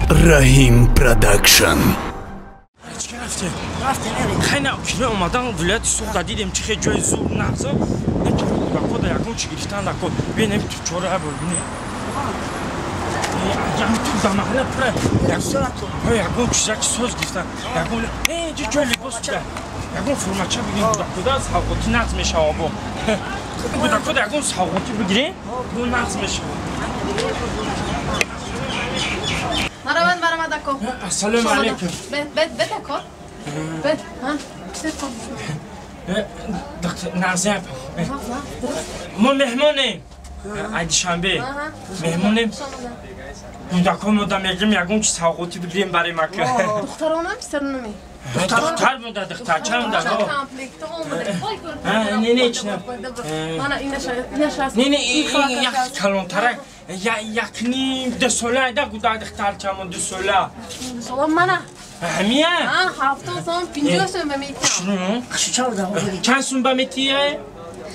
Раҳим Продакшн. Чӣ рафтем? Рафтем. Хайна кино омадан вилояти Суғда дидем чӣ хел ҷои зур нағзо. Кӯдакода ягон чӣ гирифтан дако. Бинем ту чора бибинем. Ягон ту да маҳалла пура. Ягон чиза ки соз гирифтан. Ягон ҷои либос буда. Ягон формача бигирем кӯдакода савғотӣ нағз мешава бо. Кӯдакода ягон савғотӣ бигирем, бо нағз мешава. Марамад, марамад, ако. Ассалому алайкум. Бед, бед, бед, ако. Бед, ҳа? Чӣ кор? Доктор Назип. Мо меҳмонем. Ай Душанбе. Меҳмонем. Кӯдакон мода мегирем ягон чи савғотӣ бигирем барои мака. Духтаронам, писаронам? Духтар буда, духтарча буда. Не, не, чи Мана инаша, инаша. Не, не, як калонтарак. Як ним ду сола айда гудак духтарчамон ду сола. Ду сола мана. Ҳамия? Ҳа, 70 сом, 50 сом ба метиям. Чанд сум ба метия?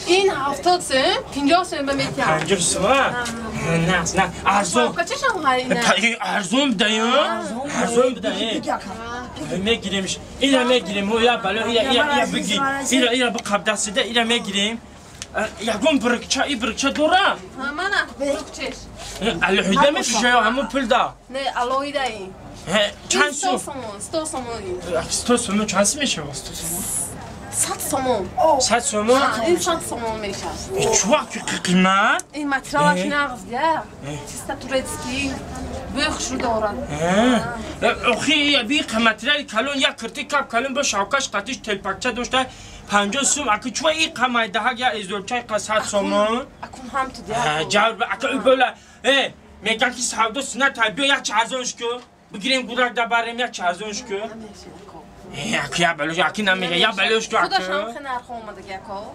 Ин 70 сом, 50 сом ба метиям. 50 сом? На, на, арзон. Качашам ҳай ина? Арзон буда, арзон буда. Мегиремш. Ира мегирем, я бало, ира, ира, ира бигир. Ира, ира бақаб дастида, ира мегирем. Ягон брикча, и брикча дора? Ҳа, мана, брикчеш. Алоҳида мефурӯша ё ҳамон пул да? Не, алоҳида ин. Чанд сум? 100 сомон, 100 сомон ин. 100 сомон чанд сум мешавад 100 сомон? 100 сомон. 100 сомон? Ин 100 сомон мешавад. Чӣ вақт қимат? Ин материалаш нағз, я. Чисто турецкий. Бӯи хушрӯ дорад. Охи, би материали калон як кирти кап калон бо шавкаш қатиш телпакча дошта 50 сум. Аки чува и қамайдаҳак я эзорчаи қа 100 сомон? Акун ҳам ту дия. Ҷавр ака ӯ бола. Меган ки савдо суннат биё як чи арзонш ку. Бигирем гудак да барем як чи арзонш ку. Аки я балош, аки намега, я балош ку аки. Худаш ҳам хе нарх омадаги ако.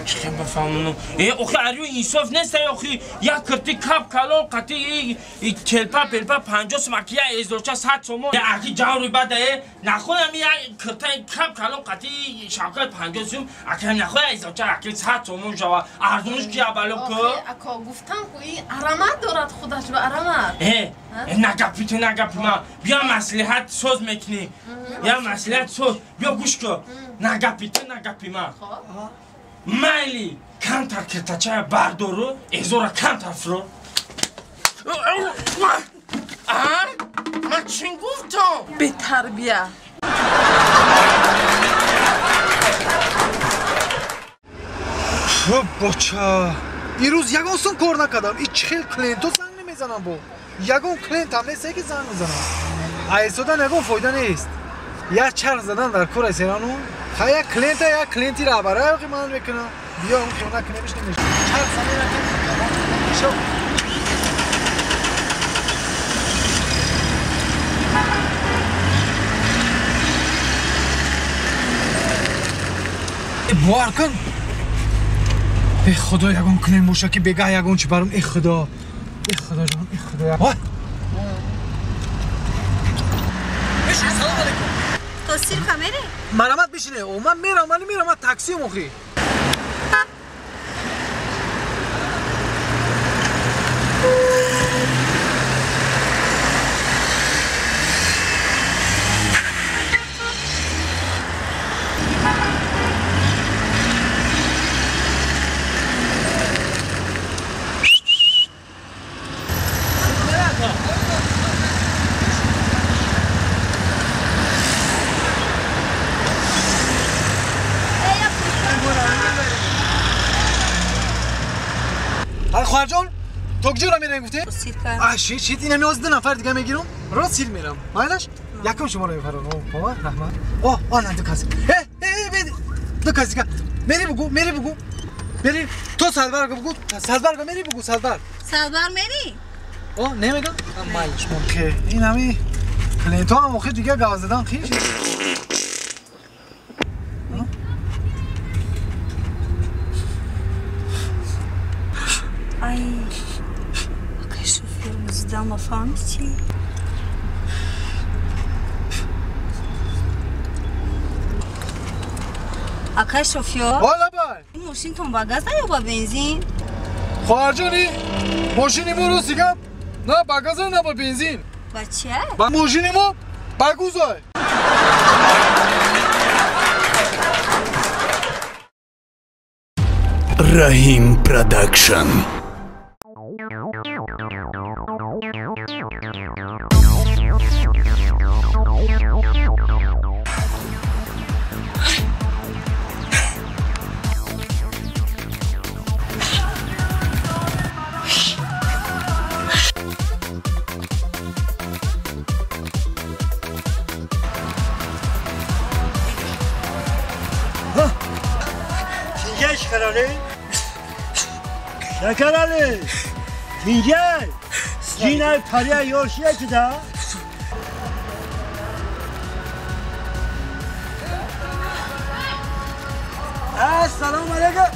Чӣ бафаҳмонам? Охи арю инсоф нест, охи як кирти кап калон қати телпа пелпа 50 сум, аки я эзорча 100 сомон. Аки ҷаври бада, нахоям як кирта кап калон қати шавкат 50 сум, аки нахоя эзорча аки 100 сомон шава. Арзонш ки абало ку? Ако гуфтам ку ин аромат дорад худаш ба аромат. Нагапи ту нагапи ма. Биё маслиҳат соз мекунӣ. Я маслиҳат соз. Биё гӯш ку. Нагапи ту нагапи ма. Майли камтар киртачая бардору эзора камтар фурор. Ман чӣ гуфтам? Бетарбия. Боча, ирӯз ягон сум кор накардам. И чӣ хел клиентҳо занг намезанам бо. Ягон клиент ҳам нест, ки занг мезанам. Айсодан ягон фоида нест. Як чарх задан дар кор айсерану. Ха як клиента, як клиенти раҳбара ки ман мекунам. Биё он хона кунемиш намеш. Чарх занем ки шо. Бовар кун. Э худо, ягон клиент боша ки бегаҳ ягон чи барам. Э худо. Э худо ҷон, э худо. Бишин, салом алейкум. То сирка мерӣ? Марамат бишине. О, ман мерам, ман мерам, ман таксиам охи. Хоҳарҷон, то куҷоро мерем гуфте? Шит, шит, инами оз ду нафар дига мегирам, рост сир мерам. Майлаш? Якум шуморо мефарам. О, раҳмат. О, о, на ду кас. Ду кас дига. Мери бугу, мери бугу. Мери, то Садбарга бугу, Садбарга мери бугу, Садбар. Садбар мери? О, намегам? Майлаш, мон. Инами клиентҳо ҳам охир дига гав задан хиш. Ай, акай шофёр муздама фаҳмидӣ? Акай шофёр? Ҳола бай. Ин мошинтон ба газ ё ба бензин? Хоҳарҷони, мошини мо рости гап На ба газа, на ба бензин. Ба чия? Ба мошини мо ба гузай. Раҳим Продакшн. شکرعلی تینگل جینای پریا یورشیه که دا السلام علیکم.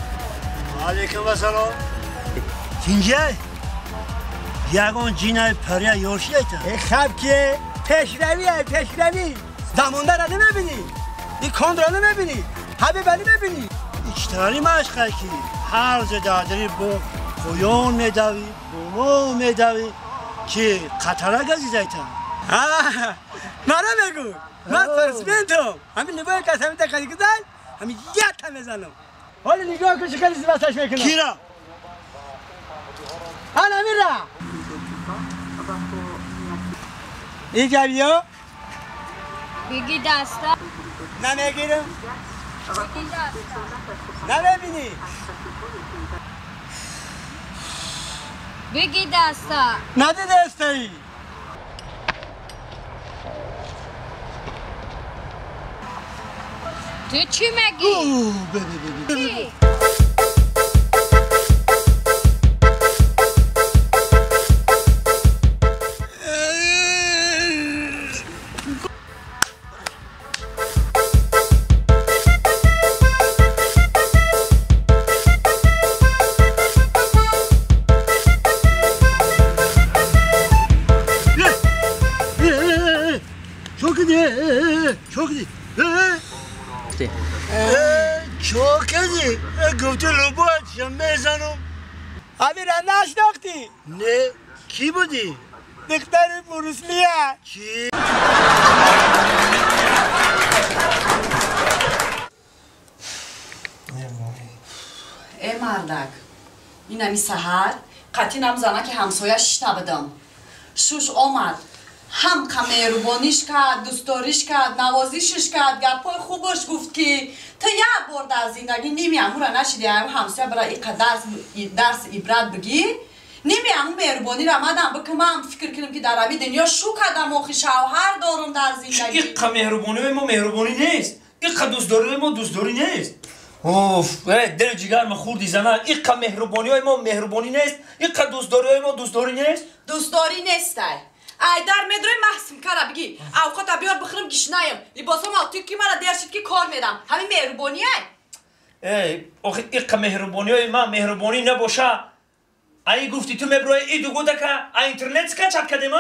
علیکم السلام. تینگل یگان جینای پریا یورشیه که خب که پیشرویه پیشروی زمانده را نمیبینی، این کند را نمیبینی، حبیب علی نمیبینی. ایچتاری مشقه کی هر دادری با قیون میدوی بومو میدوی که قطره گزیده ایتا. مرا بگو من فرسمنتم همین نگاه کس همین تکالی گزن همین یک تا میزنم. حالا نگاه کن چه خیلی زیباستش میکنم. کی را؟ حالا میرا اینجا بیا بگی دستا نمیگیرم نمیبینی بگی دستا نده دستایی. تو چی میگی؟ گفته لبات یا میزنم. ابی را نشناختی؟ نه کی بودی؟ دختر بروسلیه. کی؟ ای مردک این همی سحر قطعی نمزنه که همسایه شیشته بدم شوش آمد هم مهربانیش کرد، دوستداریش کرد، نوازیشش کرد، گپای خوبش گفت که تو یه بار در زندگی نیمی امو را نشیدی امو همسایه برای اینقدر درس عبرت بگی نیمی امو مهربانی را مدم بکنم فکر کنم که در امی دنیا شو کردم آخی شوهر دارم در زندگی. اینقدر مهربانی ما مهربانی نیست، اینقدر دوستداری ما دوستداری نیست. اوف دل جگر ما خوردی زنان. اینقدر مهربانی های ما مهربانی نیست، اینقدر دوستداری های ما دوستداری نیست. دوستداری نیست. ایدر میدروی محسن کرا بگی اوقات بیار بخورم گشنایم لباسم آتوی کی مرا دیر شد که کار میدم همین مهربانی ای. آخه ایق مهربانی های ما مهربانی نباشه. ای گفتی تو میبروی ای دو گوده که ای اینترنت سکا چت کردیم.